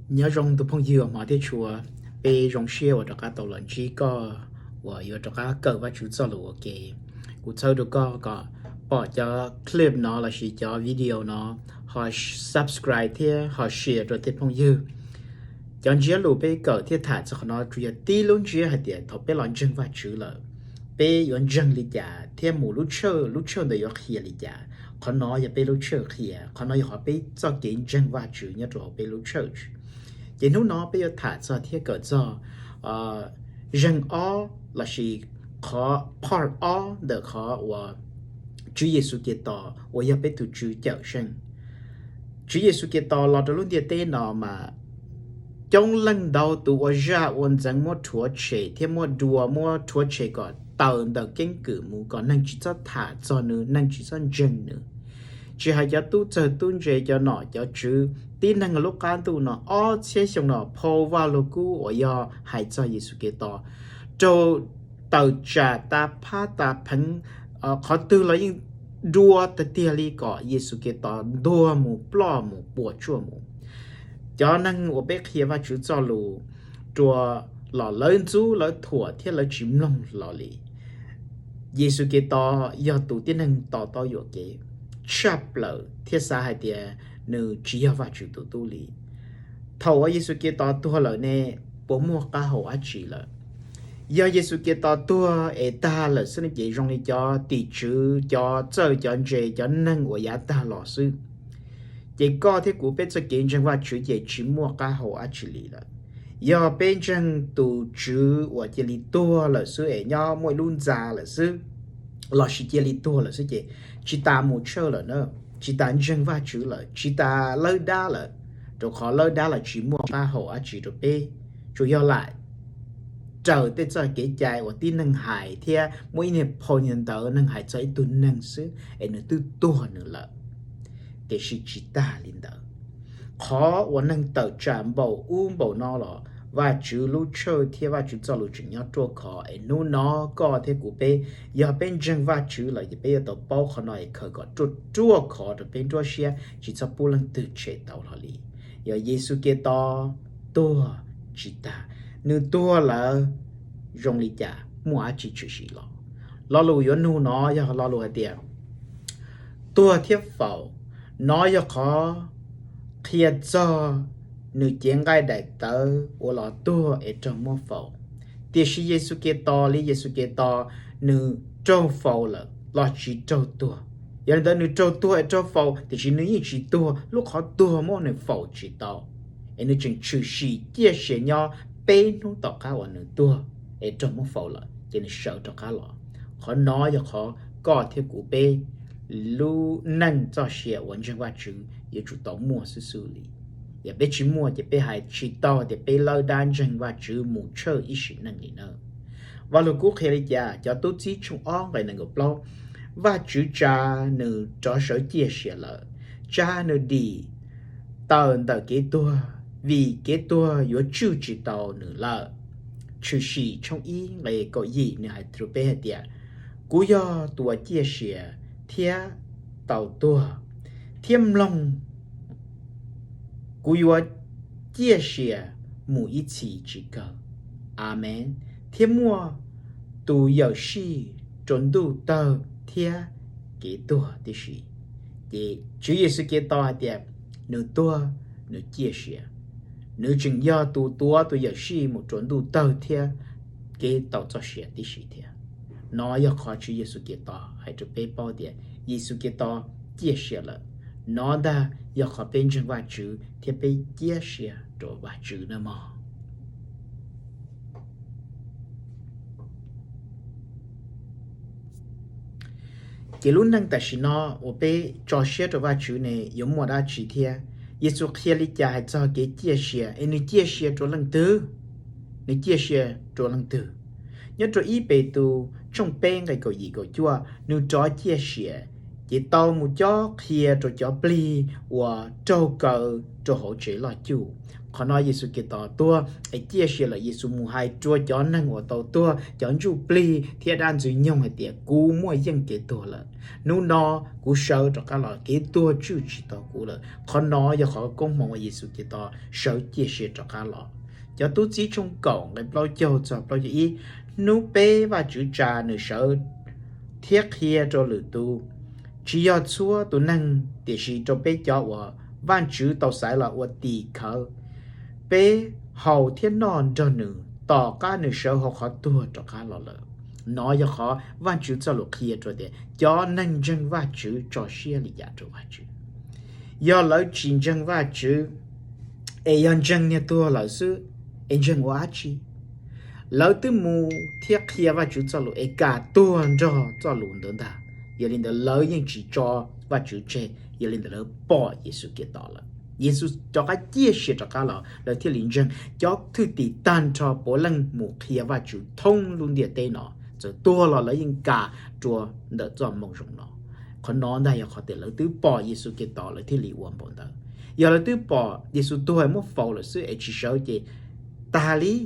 Nyob zoo tus phooj ywg hmov thiab tshua, peb zoo siab uas rov qab tau los ntsib koj uas yuav rov qab kawm Vajtswv txoj lus ua ke. Kuv txhawb rau koj kom pom cov clip no lossis cov video no ho subscribe thiab ho share rau tej phooj ywg. Cov ntsiab lus peb kawm thiab tham txog qhov no tsuas yog tib lub ntsiab hais tias thaum peb los ntseeg Vajtswv lawm, peb yuav ntseeg li cas thiab mus lub tshawj, lub tshawj ntawd yuav qhia li cas. Qhov no yog peb lub tshawj qhia, qhov no yog qhov peb txoj kev ntseeg Vajtswv nyob rau hauv peb lub tshawj. Ces hnub no peb yuav tham txog thiab kawm txog zeeg ob lossis qhov part ob ntawm qhov uas Tswv Yexus Khetos uas yog peb tus Tswv Cawmseej. Tswv Yexus Khetos los rau lub ntiaj teb no mas coob leej ntau tus ua zaj ua ntxeev muab rhuav tshem thiab muab dua muab rhuav tshem kom tawm ntawm keeb kwm mus kom neeg tsis txhob tham txog nws, neeg tsis txhob ntseeg nws. Tsis hais cov tub txawg tub ntse, cov nom cov tswv, tib neeg lub qab ntuj no ob txhiab xyoo no phau Vajluskub uas yog hais txog Yexus Khetos raug tawm tsam tas phab tas pheev, qhov twg los yeej dua tiag tiag li kom Yexus Khetos ntuag mus ploj mus puas tsuaj mus. Cov neeg uas peb qhia Vajtswv txoj lus rua los lawv ntxub lawv thuam thiab lawv tsis mloog hlo li. Yexus Khetos yog tus tib neeg to taub yuam kev tshaj plaws thiab xav hais tias nws tsis yog Vajtswv tus tub li. Thaum uas Yexus Khetos tuag lawm ne, puas muaj qab hau dab tsi lawm? Yog Yexus Khetos tuag es tag lawm xwb ne ces zoo li cov tim tswv, cov txawj cov ntse, cov neeg uas yav tag los xwb. Ces koj thiab kuv peb txoj kev ntseeg Vajtswv ces tsis muaj qab hau dab tsi li lawm. Yog peb ntseeg tus Tswv uas cia li tuag lawm xwb es nyob muaj ib lub ntxa lawm xwb, lossis cia li tuag lawm xwb ces tsis tas mus tshawj lawm na, tsis tas ntseeg Vajtswv lawm, tsis tas lawb dab lawm, rau qhov lawb dab los tsis muaj qab hau dab tsi rau peb. Tsuas yog lam raws tej txoj kev cai uas tib neeg hais thiab muaj ib niag phau ntawv neeg hais txog ib tug neeg xwb es nws twb tuag nws lawm. Tiam sis tsis tas li ntawd, qhov uas neeg tawm tsam npaum ub npaum no los Vajtswv lub tshawj thiab Vajtswv txoj lus tseem nyob ruaj khov es hnub no koj thiab kuv peb, yog peb ntseeg Vajtswv lawm ces peb yuav tau paub qhov no es khaws kom ruaj ruaj khov rau peb nruab siab tsis txhob pub leej twg tshem tau hlo li. Yog Yexus Khetos tuag tsis tas, nws tuag lawm zoo li cas, muaj dab tsi tshwm sim los? Lo lus yuav nug no yog lo lus hais tias tuag thiab faus. No yog qhov qhia txog nws cev nqaij daim tawv uas los tuag es raug muab faus. Tiam sis Yexus Khetos li, Yexus Khetos nws raug faus lawm los tsis raug tuag. Yog li ntawd nws raug tuag es raug faus tiam sis nws yeej tsis tuag, lub qhov tuag muab nws faus tsis tau, es nws tseem tshwm sim ciaj sia nyob peb hnub tom qab uas nws tuag es raug muab faus lawm ces nws sawv rov qab los. Qhov no yog qhov koj thiab kuv peb lub neej txoj sia uas ntseeg Vajtswv yuav tsum tau muaj xwb xwb li. Yog peb tsis muaj ces peb hais tsis tau tias peb lawb dab ntseeg Vajtswv mus tshawj ib sim neej li na. Vaj Lug Kub qhia li cas? Cov Tub Txib tshooj ob nqe nees nkaum plaub, Vajtswv tsa nws rov sawv ciaj sia lawm, tsa nws dim tawm ntawm kev tuag, vim kev tuag yuav tswj tsis tau nws lawm. Tshwm Sim tshooj ib nqe kaum yim nws hais rau peb hais tias, kuv yog tus uas ciaj sia thiab tau tuag, thiab mloog, kuv yuav ciaj sia mus ib txhis tsis kawg. Amees. Thiab muaj tus yawm sij rua ntuj tawg thiab kev tuag tib si. Ces Tswv Yexus Khetos hais tias nws tuag, nws ciaj sia, nws tseem yog tus tuav tus yawm sij mus rua ntuj tawg thiab kev tau txoj sia tib si thiab. No yog qhov Tswv Yexus Khetos hais rau peb paub tias Yexus Khetos ciaj sia lawm. No ntag yog qhov peb ntseeg Vajtswv thiab peb ciaj sia rau Vajtswv na mog. Ces lub neej tam sim no uas peb tso siab rau Vajtswv ne yuav muaj dab tsi thiab? Yexus qhia li cas hais txog kev ciaj sia es nws ciaj sia rau leej twg? Nws ciaj sia rau leej twg? Nyob rau ib Petus tshooj peb nqe kaum yim kaum cuaj, nws rov ciaj sia ces tau mus cob qhia rau cov plig uas raug kaw rau hauv tsev loj cuj. Qhov no Yexus Khetos tuag es ciaj sia lawm, Yexus mus hais rau cov neeg uas tau tuag, cov ntsuj plig thiab dab ntxwg nyoog hais tias, kuv muaj yeej kev tuag lawm. Hnub no kuv sawv rov qab los, kev tuag tswj tsis tau kuv lawm. Qhov no yog qhov koob hmoov uas Yexus Khetos sawv ciaj sia rov qab los. Cov tub txib tshooj kaum nqe plaub caug txog plaub caug ib, hnub peb Vajtswv tsa nws sawv thiab qhia rau lwm tus, tsis yog txhua tus neeg, tiam sis rau peb cov uas Vajtswv tau xaiv los ua tim khawv, peb haus thiab noj nrog nws tom qab nws sawv hauv qhov tuag rov qab los lawm. Nov yog qhov Vajtswv txoj lus qhia rau tias cov neeg ntseeg Vajtswv tso siab li cas rau Vajtswv. Yog lawv tsis ntseeg Vajtswv, es yog ntseeg niag tuag lawm xwb, es ntseeg ua dab tsi? Lawv twb mus thiab qhia Vajtswv txoj lus es kam tuag nrog txoj lus ntawd ntag. Yog li ntawd lawv yeej tsis tso Vajtswv tseg, yog li ntawd lawv pom Yexus Khetos lawm. Yexus rov qab ciaj sia rov qab los, lawv thiaj li ntseeg. Cov thwj tim tag nrho puav leej mus qhia Vajtswv thoob lub ntiaj teb no, txawm tuag los lawv yeej kam rua ntawm txoj moo zoo no. Qhov no ntag yog qhov tias lawv twb pom Yexus Khetos lawv thiaj li ua npaum ntawd. Yog lawv twb pom Yexus tuag muab faus lawm xwb es tsis sawv ces tag li.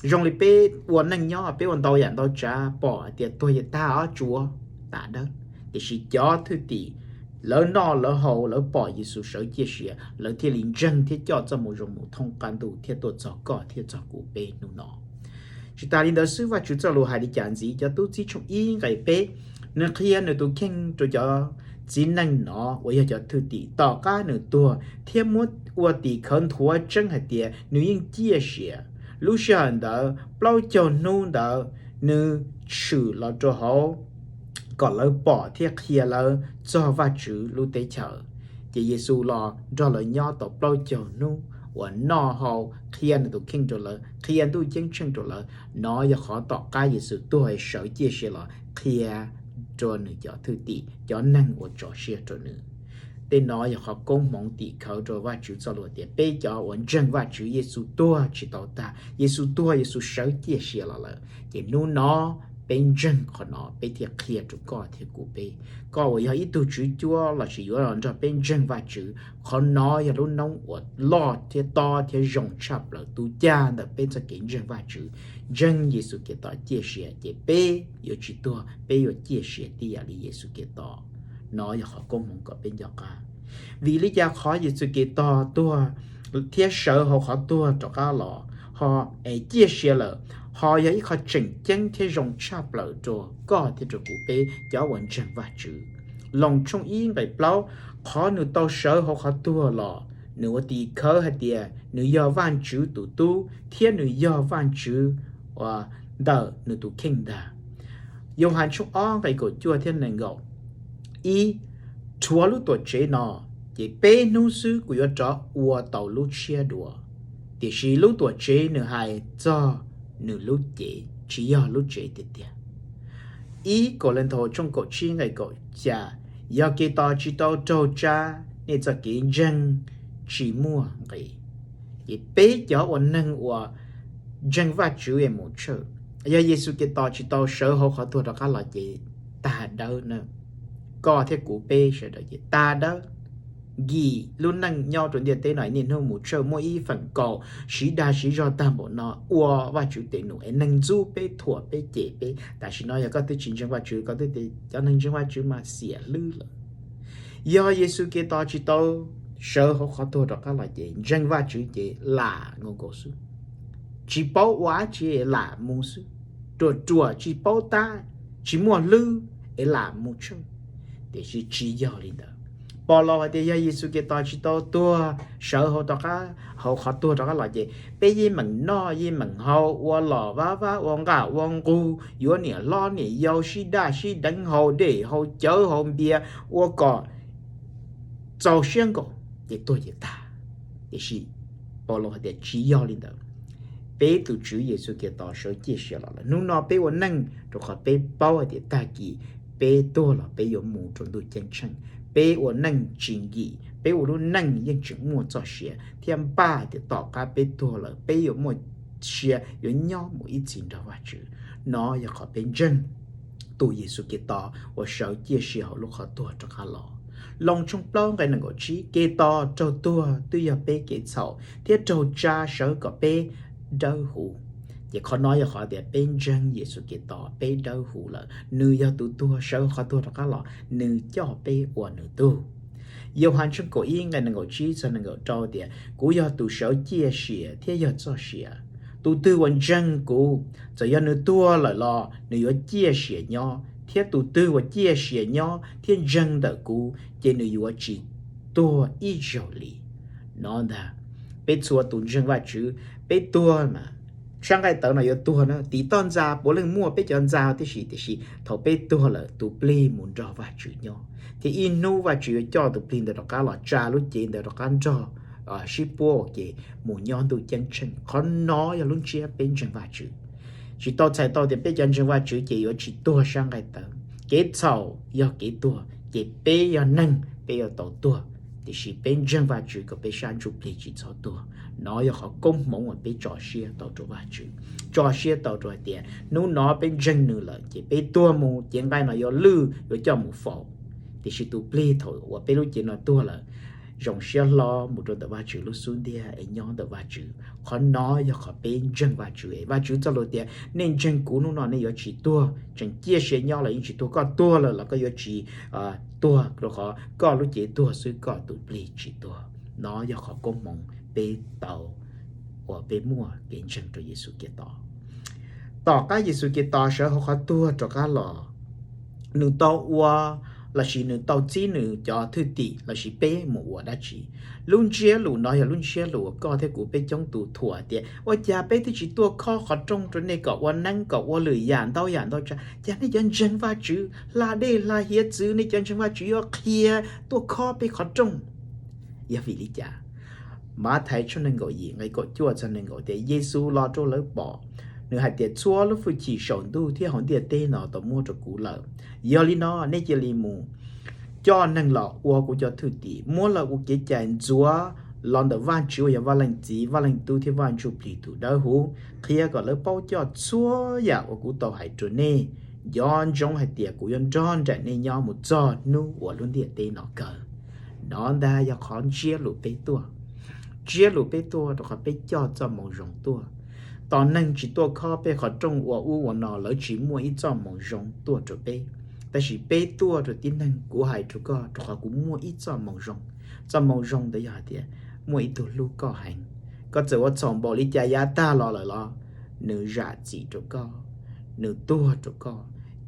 Zoo li peb ua neej nyob peb ua ntau yam ntau tsav pom hais tias tuag ces tag ob tsuav, tas dawb. Tiam sis cov thwj tim, lawv noj lawv haus lawv pom Yexus sawv ciaj sia, lawv thiaj li ntseeg thiab coj txoj moo zoo mus thoob qab ntuj thiab tuaj txog koj thiab txog kuv peb hnub no. Tsis tas li ntawd xwb, Vajtswv txoj lus hais li cas ntxiv, cov tub txib tshooj ib nqe peb, nws qhia nws tus kheej rau cov txiv neej no uas yog cov thwj tim tom qab nws tuag thiab muab ua tim khawv nthuav tseeb hais tias nws yeej ciaj sia. Lub sij hawm ntawd plaub caug hnub ntawd nws tshwm los rau hauv kom lawv pom thiab qhia lawv txog Vajtswv lub teb chaws. Ces Yexus los nrog lawv nyob tau plaub caug hnub uas noj haus qhia nws tus kheej rau lawv, qhia ntuj ceeb tsheej rau lawv. Nov yog qhov tom qab Yexus tuag sawv ciaj sia los qhia rau nws cov thwj tim, cov neeg uas tso siab rau nws. Tej no yog qhov koob hmoov tim khawv rau Vajtswv txoj lus tias peb cov uas ntseeg Vajtswv, Yexus tuag tsis tau tag, Yexus tuag Yexus sawv ciaj sia los lawm. Ces hnub no peb ntseeg qhov no peb thiaj qhia rau koj thiab kuv peb. Koj uas yog ib tug tswv cuab lossis yuav los nrog peb ntseeg Vajtswv, qhov no yog lub noob uas loj thiab tob thiab zoo tshaj plaws. Tus cag ntawm peb txoj kev ntseeg Vajtswv, ntseeg Yexus Khetos ciaj sia ces peb yuav tsis tuag, peb yuav ciaj sia tib yam li Yexus Khetos. Nov yog qhov koob hmoov kom peb nco qab. Vim li cas qhov Yexus Khetos tuag thiab sawv hauv qhov tuag rov qab los ho es ciaj sia lawm, ho yog ib qho tseem ceeb thiab zoo tshaj plaws rau koj thiab rau kuv peb cov uas ntseeg Vajtswv? Loos tshooj ib nqe plaub, qhov nws tau sawv hauv qhov tuag los nws ua tim khawv hais tias nws yog Vajtswv tus Tub thiab nws yog Vajtswv uas ntawm nws tus kheej ntag. Yauhas tshooj ob nqe kaum cuaj thiab nees nkaum, ib, rhuav lub tuam tsev no, ces peb hnub xwb kuv yuav rov ua tau lub tshiab dua. Tiam sis lub tuam tsev nws hais txog nws lub cev, tsis yog lub tsev tiag tiag. Ib Kauleethaus tshooj kaum tsib nqe kaum xya, yog Khetos tsis tau raug tsa, nej txoj kev ntseeg tsis muaj nqis. Ces peb cov ua neeg uas ntseeg Vajtswv es mus tshawj, yog Yexus Khetos tsis tau sawv hauv qhov tuag rov qab los ces tag dawb na. Koj thiab kuv peb sawv daws ces tag dawb. Nkim lub neej nyob rau ntiaj teb no niaj hnub mus tshawj muaj ib feem kaum siv dag siv zog tag npaum no ua Vajtswv tes num es neeg ntxub peb, thuam peb, cem peb. Tam sim no yog koj twb tsis ntseeg Vajtswv, koj twb tias cov neeg ntseeg Vajtswv mas xiam hlwb lawm. Yog Yexus Khetos tsis tau sawv hauv qhov tuag rov qab los ces ntseeg Vajtswv ces lam nkaus nkaus xwb, tsis paub ua dab tsi lam mus xwb, ruam ruam tsis paub tab, tsis muaj hlwb es lam mus tshawj. Tiam sis tsis yog li ntawd. Pov los hais tias yog Yexus Khetos tsis tau tuag sawv hauv rov qab hauv qhov tuag rov qab los ces peb yeej meem noj yeej meem haus, ua los vab vab, ua nqaj ua nqug, yuav niam hlob niam yau, sib daj sib deev, haus dej haus cawv haus npias, ua kom txaus siab nkaus ces tuag ces tag. Tiam sis Pov los hais tias tsis yog li ntawd. Peb tus Tswv Yexus Khetos sawv ciaj sia los lawm. Hnub no peb ua neej rau qhov peb paub hais tias tag kis peb tuag los peb yuav mus rau ntuj ceeb tsheej. Peb ua neej tsis nkim, peb ua lub neej yeej tseem muaj txoj sia thiab npaj tias tom qab peb tuag lawm peb yuav muaj sia yuav nyob mus ib txhis nrog Vajtswv. Nov yog qhov peb ntseeg. tus Yexus Khetos uas sawv ciaj sia hauv lub qhov tuag rov qab los. Loos tshooj plaub nqe nees nkaum tsib, Khetos raug tuag twb yog peb kev txhaum thiab raug tsa sawv kom peb dawb huv. Ces qhov no yog qhov tias peb ntseeg Yexus Khetos peb dawb huv lawm, nws yog tus tuag sawv qhov tuag rov qab los, nws coj peb ua nws tug. Yauhas tshooj kaum ib nqe nees nkaum tsib txog nees nkaum rau tias, Kuv yog tus sawv ciaj sia thiab yog txoj sia. Tus twg uas ntseeg kuv, txawm yog nws tuag lawm los nws yuav ciaj sia nyob, thiab tus twg uas ciaj sia nyob thiab ntseeg ntawm kuv ces nws yuav tsis tuag ib zaug li. No ntag, peb txhua tus ntseeg Vajtswv, peb tuag mas, sab nqaij tawv no yuav tuag na, tim toj ntxa puav leej muaj peb cov ntxa tib si, tiam sis thaum peb tuag lawm tus plig mus nrog Vajtswv nyob, thiab ib hnub Vajtswv yuav coj tus plig ntawd rov qab los tsa lub cev ntawd rov qab nrog sib puab ua ke mus nyob ntuj ceeb tsheej. Qhov no yog lub ntsiab peb ntseeg Vajtswv. Tsis tau txhais tau tias peb cov ntseeg Vajtswv ces yuav tsis tuag sab nqaij tawv. Kev txhaum yog kev tuag, ces peb yog neeg peb yuav tau tuag, tiam sis peb ntseeg Vajtswv kom peb sab ntsuj plig tsis txhob tuag. No yog qhov koob hmoov uas peb tso siab tau rau Vajtswv, tso siab tau rau hais tias hnub no peb ntseeg nws lawm ces peb tuag mus cev nqaij no yuav lwj yuav coj mus faus, tiam sis tus plig thaum uas peb lub cev no tuag lawm, zoo siab hlo mus rau ntawm Vajtswv lub xub ntiag es nyob ntawm Vajtswv. Qhov no yog qhov peb ntseeg Vajtswv es Vajtswv txoj lus tias nej ntseeg kuv hnub no nej yuav tsis tuag, tseem ciaj sia nyob los yeej tsis tuag. Koj tuag lawm los koj yuav tsis tuag, rau qhov koj lub cev tuag xwb, koj tus plig tsis tuag. No yog qhov koob hmoov peb tau uas peb muaj kev ntseeg rau Yexus Khetos. Tom qab Yexus Khetos sawv hauv qhov tuag rov qab los, nws tau ua lossis nws tau txib nws cov thwj tim lossis peb mus ua dab tsi? Lub ntsiab lus no yog lub ntsiab lus uas koj thiab kuv peb coob tus thuam tias ua cas peb twb tsis tuaj khob qhov rooj rau nej kom ua neeb kom ua lwm yam ntau yam ntau tsav, cas nej cov ntseeg Vajtswv hla dej hla hiav txwv, nej cov ntseeg Vajtswv yuav qhia tuaj khob peb qhov rooj. Yog vim li cas? Mathais tshooj nees nkaum yim nqe kaum cuaj txog nees nkaum tias Yexus los rau lawv pom, nws hais tias txhua lub hwj chim saum ntuj thiab hauv ntiaj teb no tau muab rau kuv lawm. Yog li no nej cia li mus coj neeg los ua kuv cov thwj tim, muab lawv ua kev cai ntxuav los ntawm Vajtswv uas yog Vaj Leej Txiv, Vaj Leej Tub thiab Vaj Ntsuj Plig tus Dawb Huv, qhia kom lawv paub coj txhua yam uas kuv tau hais rau nej. Nco ntsoov hais tias kuv yuav nrog nraim nej nyob mus txog hnub uas lub ntiaj teb no kawg. No ntag yog qhov ntsiab lus peb tuaj. Ntsiab lus peb tuaj rau qhov peb coj txoj moo zoo tuaj. Tos neeg tsis tuaj khob peb qhov rooj ua ub ua no, lawv tsis muaj ib txoj moo zoo tuaj rau peb. Tab sis peb tuaj rau tib neeg, kuv hais rau koj rau qhov kuv muaj ib txoj moo zoo. Txoj moo zoo ntawd yog hais tias muaj ib tug hlub koj heev, koj txawm ua txhaum npaum li cas yav tag los lawm los nws zam txim rau koj, nws tuag rau koj.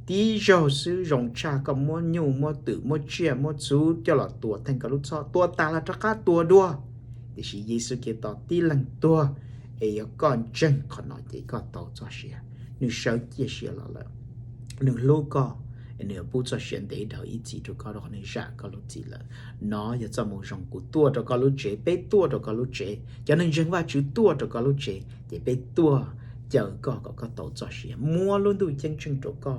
Tib zaug xwb zoo tshaj koj muab nyuj muab twm muab tsiaj muab txhuv coj los tua theej koj lub txhoj, tua tas los rov qab tua dua. Tiam sis Yexus Khetos tib leeg tuag es yog koj ntseeg qhov no ces koj tau txoj sia. Nws sawv ciaj sia los lawm, nws hlub koj, nws yuav pub txoj sia ntev dhawv ib txhis rau koj rau qhov nws zam koj lub txim lawm. No yog txoj moo zoo kuv tuaj rau koj lub tsev, peb tuaj rau koj lub tsev, cov neeg ntseeg Vajtswv tuaj rau koj lub tsev, ces peb tuaj caw koj kom koj tau txoj sia, muab lub ntuj ceeb tsheej rau koj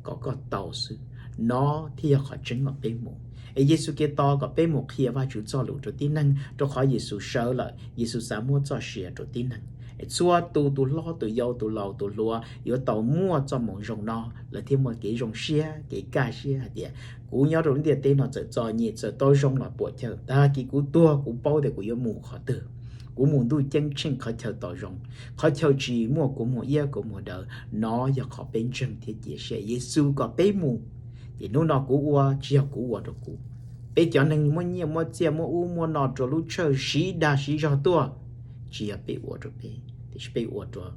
kom koj tau xwb. No thiaj yog qhov tseeb uas peb mus. Es Yexus Khetos kom peb mus qhia Vajtswv txoj lus rau tib neeg, rau qhov Yexus sawv lawm, Yexus xav muab txoj sia rau tib neeg. Es txhua tus, tus hlob tus yau tus laus tus hluas yuav tau muaj txoj moo zoo no, lawv thiaj muaj kev zoo siab kev kaj siab hais tias kuv nyob rau lub ntiaj teb no txawm txom nyem txawm tau zoo los puam chawj, tag kis kuv tuag kuv paub tias kuv yuav mus qhov twg. Kuv mus ntuj ceeb tsheej qhov chaw tau zoo, qhov chaw tsis muaj kua muag iab kua muag daw. No yog qhov peb ntseeg thiab cia siab. Yexus kom peb mus, ces hnub no kuv ua tsis yog kuv ua rau kuv. Peb cov neeg muab nyiaj muab txiaj muab ub muab no rau lub tshawj siv dag siv zog tuaj, tsis yog peb ua rau peb, tiam sis peb ua rau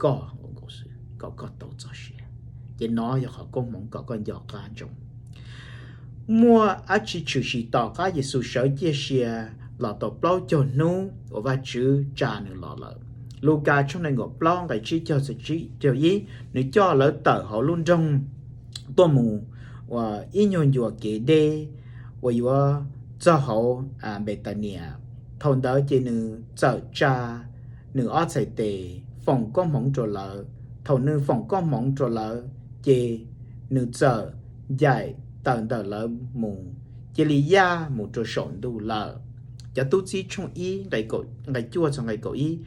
koj nkaus xwb kom koj tau txoj sia. Ces no yog qhov koob hmoov kom koj nco qab ntsoov. Muaj dab tsi tshwm sim tom qab Yexus sawv ciaj sia los tau plaub caug hnub uas Vajtswv tsa nws los lawm? Lukas tshooj nees nkaum plaub nqe tsib caug txog tsib caug ib, nws coj lawv tawm hauv lub nroog tuaj mus ua ib nyuag ncua kev deb uas yuav txog hauv Npetanias. Thaum ntawd ces nws txawm tsa nws ob txhais tes foom koob hmoov rau lawv. Thaum nws foom koob hmoov rau lawv ces nws txawm ncaim tawm ntawm lawv mus, cia li yaj mus rau saum ntuj lawm. Cov tub txib tshooj ib nqe cuaj txog nqe kaum ib,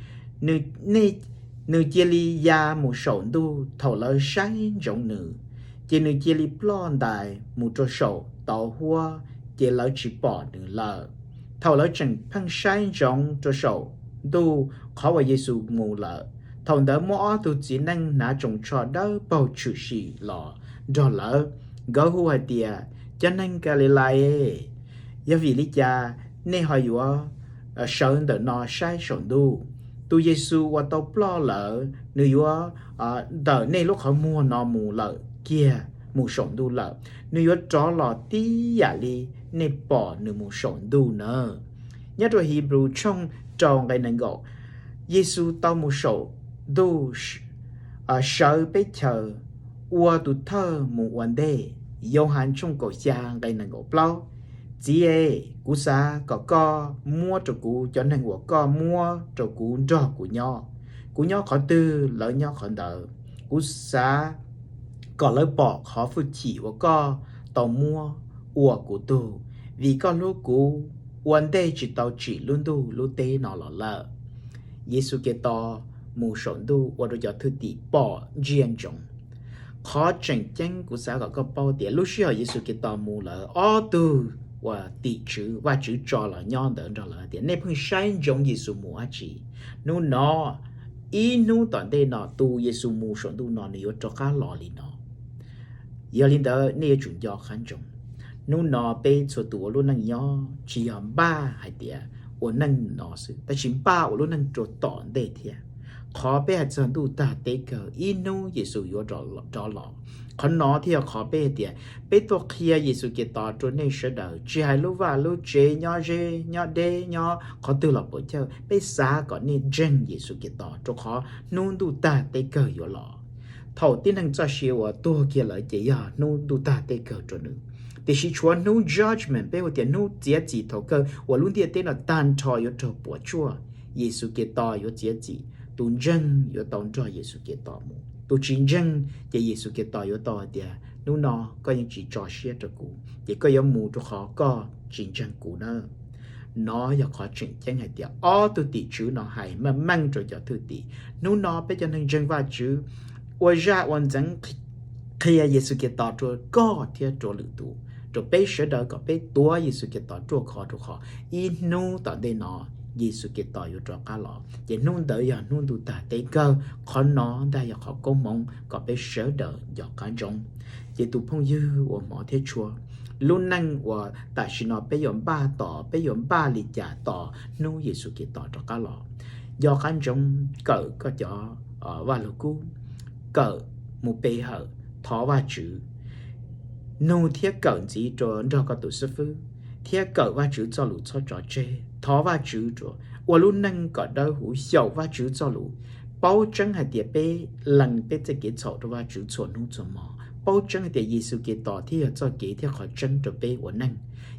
nws cia li ya mus saum ntuj thaum lawv saib ntsoov nws. ces nws cia li ploj ntais mus rau saum tauv huab, ces lawv tsis pom nws lawm. Thaum lawv tseem pheej saib ntsoov rau saum ntuj qhov uas Yexus mus lawm, thaum ntawd muaj ob tug txiv neej hnav tsoos tsho dawb paug tshwm sim los nrog lawv. Nkawd hu hais tias, Cov neeg Kalilais, yog vim li cas nej ho yuav sawv ntawm no saib saum ntuj? Tus Yexus uas tau ploj lawm, nws yuav ntawm nej lub qhov muag no mus lawm kiag mus saum ntuj lawm. Nws yuav rov los tib yam li nej pom nws mus saum ntuj na. Nyob rau Hebrews tshooj rau nqe nees nkaum, Yexus tau mus saum ntuj sawv peb chaw ua tus thawj mus ua ntej. Yauhas tshooj kaum xya nqe nees nkaum plaub, Txiv e, kuv xav kom koj muab rau kuv cov neeg uas koj muab rau kuv nrog kuv nyob. Kuv nyob qhov twg lawv nyob qhov ntawd. Kuv xav kom lawv pom qhov hwj chim uas koj tau muab ua kuv tug, vim koj hlub kuv ua ntej tsis tau tsim lub ntuj lub teb no los lawm. Yexus Khetos mus saum ntuj ua rau cov thwj tim pom ntsia ntsoov. Qhov tseem ceeb kuv xav kom koj paub tias lub sij hawm Yexus Khetos mus lawm, ob tug uas tim tswv Vajtswv tso los nyob ntawd nrog lawv tias, Nej pheej saib ntsoov Yexus mus dab tsi? Hnub no, ib hnub tom ntej no tus Yexus mus saum ntuj no nws yuav rov qab los li no. Yog li ntawd nej yuav tsum nco qab ntsoov. Hnub no peb txhua tus ua lub neej nyob tsis yog npaj hais tias ua neej no xwb, tab sis npaj ua lub neej rau tom ntej thiab. Qhov peb hais txog ntuj tag teb kawg, ib hnub Yexus yuav rov los. Qhov no thiaj yog qhov peb hais tias peb tuaj qhia Yexus Khetos rau nej sawv daws, tsis hais lub vaj lub tsev, nyob ze nyob deb, nyob qhov twg los puas chawj, peb xav kom nej ntseeg Yexus Khetos, rau qhov hnub ntuj tag teb kawg yuav los. Thaum tib neeg txoj sia uas tuag kiag lawm ces yog hnub ntuj tag teb kawg rau nws. Tiam sis tshuav hnub judgment, peb hu tias hnub txiav txim thaum kawg uas lub ntiaj teb no tag nrho yuav raug puas tsuaj, Yexus Khetos yuav txiav txim. Tus ntseeg yuav tau nrog Yexus Khetos mus, tus tsis ntseeg ces Yexus Khetos yuav tau hais tias, Hnub no koj yeej tsis tso siab rau kuv, ces koj yuav mus rau qhov koj tsis ntseeg kuv na. No yog qhov tseem ceeb hais tias ob tug tim tswv no hais meej meej rau cov thwj tim. Hnub no peb cov neeg ntseeg Vajtswv ua zaj ua ntxeev qhia Yexus Khetos rau koj thiab rau lwm tus, rau peb sawv daws kom peb tuav Yexus Khetos ruaj khov, rau qhov ib hnub tom ntej no Yexus Khetos yuav rov qab los, ces hnub ntawd yog hnub ntuj tag teb kawg. Qhov no ntag yog qhov koob hmoov kom peb sawv daws nco qab ntsoov. Ces tus phooj ywg uas hmov thiab tshua, lub neej uas tam sim no peb yuav npaj tos, peb yuav npaj li cas tos hnub Yexus Khetos rov qab los? Nco qab ntsoov kawm koj cov Vaj Lug Kub, kawm mus pe hawm, thov Vajtswv, nug thiab kawm ntxiv rau nrog koj tus xib fwb, thiab kawm Vajtswv txoj lus txhob tso tseg, thov Vajtswv rau, ua lub neej kom dawb huv, xyaum Vajtswv txoj lus, paub tseeb hais tias peb lees peb txoj kev txhaum rau Vajtswv txhua hnub txhua hmo, paub tseeb hais tias Yexus Khetos thiaj yog txoj kev thiab qhov tseeb rau peb ua neej.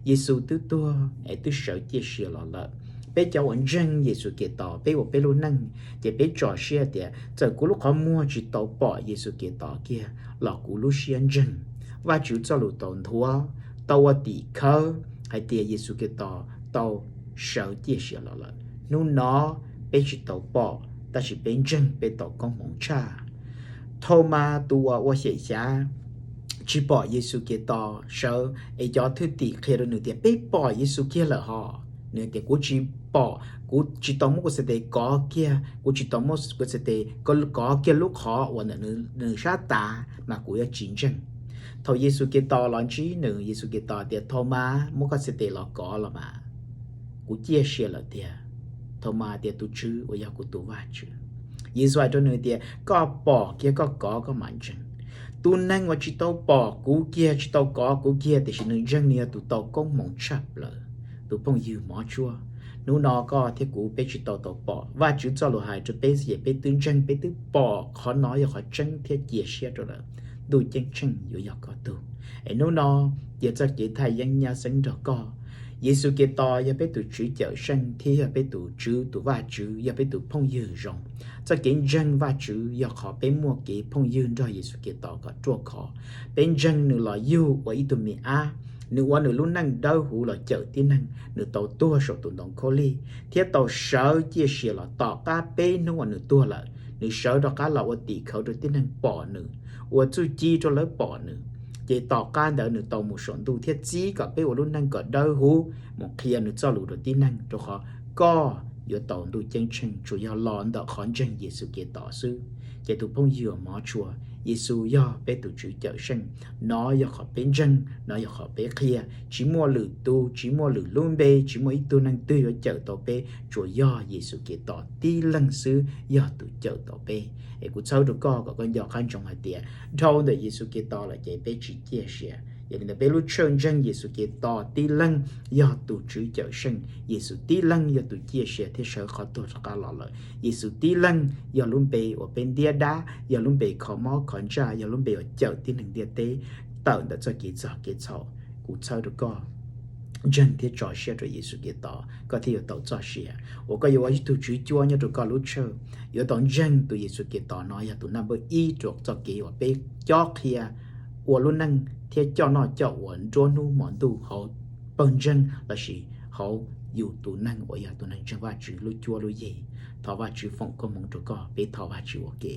Yexus twb tuag es twb sawv ciaj sia los lawm. Peb cov uas ntseeg Yexus Khetos, peb ua peb lub neej ces peb tso siab tias txawm kuv lub qhov muag tsis tau pom Yexus Khetos kiag los kuv lub siab ntseeg. Vajtswv txoj lus tau nthuav, tau ua tim khawv hais tias Yexus Khetos tau sawv ciaj sia los lawm. Hnub no peb tsis tau pom, tab sis peb ntseeg peb tau koob hmoov tshaj. Thaumas tus uas ua xyem xyav tsis pom Yexus Khetos sawv es cov thwj tim qhia rau nws tias, Peb pom Yexus kiag lawm hos. Nws tias, Kuv tsis pom, kuv tsis tau muab kuv xav tes kov kiag, kuv tsis tau muab kuv xav tes kov kiag lub qhov uas ntawm nws sab tav mas kuv yuav tsis ntseeg. Thaum Yexus Khetos los ntsib nws, Yexus Khetos tias, Thaumas, muab koj xav tes los kov los mas, kuv ciaj sia lawm tiag. Thaumas tias, Tus Tswv uas yog kuv tus Vajtswv. Yexus hais rau nws tias, Koj pom kiag koj kov koj mam ntseeg. Tus neeg uas tsis tau pom kuv kiag, tsis tau kov kuv kiag tiam sis nws ntseeg, nws yog tus tau koob hmoov tshaj plaws. Tus phooj ywg hmov tshua, hnub no koj thiab kuv peb tsis tau tau pom Vajtswv txoj lus hais rau peb xwb ces peb twb ntseeg, peb twb pom. Qhov no yog qhov tseeb thiab cia siab rau lawm. Ntuj Ceeb Tsheej yuav yog koj tug. Es hnub no, cia txoj kev thaj yeeb nyab xeeb nrog koj. Yexus Khetos yog peb tus Tswv Cawmseej thiab yog peb tus Tswv tus Vajtswv, yog peb tus phooj ywg zoo. Txoj kev ntseeg Vajtswv yog qhov peb muaj kev phooj ywg nrog Yexus Khetos kom ruaj khov. Peb ntseeg nws los yug ua ib tug me ab, nws ua nws lub neej dawb huv los cawm tib neeg, nws tau tuag saum tus ntoo khaub lig thiab tau sawv ciaj sia los tom qab peb hnub uas nws tuag lawm, nws sawv rov qab los ua tim khawv rau tib neeg pom nws, ua txuj ci rau lawv pom nws. Ces tom qab ntawd nws tau mus saum ntuj thiab txib kom peb ua lub neej kom dawb huv mus qhia nws txoj lus rau tib neeg, rau qhov koj yuav tau ntuj ceeb tsheej tsuas yog los ntawm qhov ntseeg Yexus Khetos xwb. Ces tus phooj ywg mov tshua, Yexus yog peb tus Tswv Cawmseej. Nov yog qhov peb ntseeg, nov yog qhov peb qhia. Tsis muaj lwm tus, tsis muaj lwm lub npe, tsis muaj ib tug neeg twg yuav cawm tau peb, tsuas yog Yexus Khetos tib leeg xwb yog tus cawm tau peb. Es kuv txhawb rau koj kom koj nco qab ntsoov hais tias dhau ntawm Yexus Khetos lawm ces peb tsis ciaj sia. Yog li ntawd peb lub tshawj ntseeg Yexus Khetos tib leeg yog tus Tswv Cawmseej, Yexus tib leeg yog tus ciaj sia thiab sawv qhov tuag rov qab los lawm. Yexus tib leeg yog lub npe uas peb ntiab dab, yog lub npe kho mob kho ntsaj, yog lub npe uas cawm tib neeg ntiaj teb tawm ntawm txoj kev txog kev txhaum. Kuv txhawb rau koj ntseeg thiab tso siab rau Yexus Khetos, koj thiaj yuav tau txoj sia uas koj yuav ua ib tug tswv cuab nyob rau koj lub tshawj. Yuav tau ntseeg tus Yexus Khetos no yog tus naj npawb ib rau txoj kev uas peb cob qhia ua lub neej thiab coj noj coj ua nruab hnub hmo ntuj hauv pawg ntseeg lossis hauv yus tus neeg uas yog tus neeg ntseeg Vajtswv lub cuab lub yig. Thov Vajtswv foom koob hmoov rau koj, peb thov Vajtswv ua ke.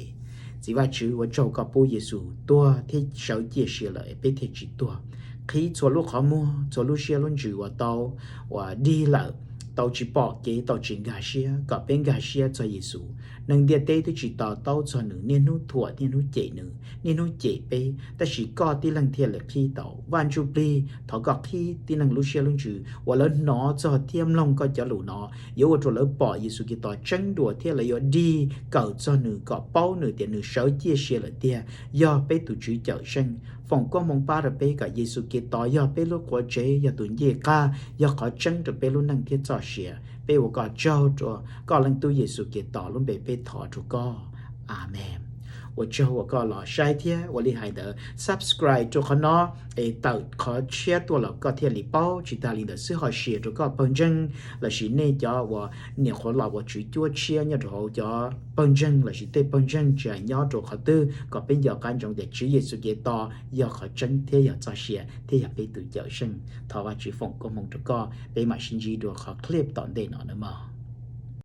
Txiv Vajtswv, ua tsaug koj pub Yexus tuag thiab sawv ciaj sia lawm peb thiaj tsis tuag. Qhib txhua lub qhov muag, txhua lub siab lub ntsws uas tau uas dig lawm, tau tsis pom kev, tau tsis nkag siab, kom peb nkag siab txog Yexus. Neeg ntiaj teb twb tsis to taub txog nws, niaj hnub thuam, niaj hnub cem nws, niaj hnub cem peb, tab sis koj tib leeg thiaj li qhib tau. Vaj Ntsujplig, thov koj qhib tib neeg lub siab lub ntsws uas lawv hnov txog thiab mloog koj cov lus no, yuav ua rau lawv pom Yexus Khetos tseeb dua thiab lawv yuav dig kawm txog nws kom paub nws tias nws sawv ciaj sia lawm tiag, yog peb tus Tswv Cawmseej. Foom koob hmoov pab rau peb kom Yexus Khetos yog peb lub quav tsev, yog tus ncej qab, yog qhov tseeb rau peb lub neej thiab txoj sia. Peb ua koj tsaug rau koj Leej Tub Yexus Khetos lub npe peb thov rau koj. Amees. Ua tsaug uas koj los saib thiab ua li hais ntawd subscribe rau qhov no es tawm qhov tshiab tuaj los koj thiaj li paub. Tsis tas li ntawd xwb ho share rau koj pawg ntseeg lossis nej cov uas nyuam qhuav los ua tswv cuab tshiab nyob rau hauv cov pawg ntseeg lossis tej pawg ntseeg tsis hais nyob rau qhov twg kom peb nco qab ntsoov tias Tswv Yexus Khetos yog qhov tseeb thiab yog txoj sia thiab yog peb tus Cawmseej. Thov Vajtswv foom koob hmoov rau koj, peb mam sib ntsib dua qhov clip tom ntej no nawb mog.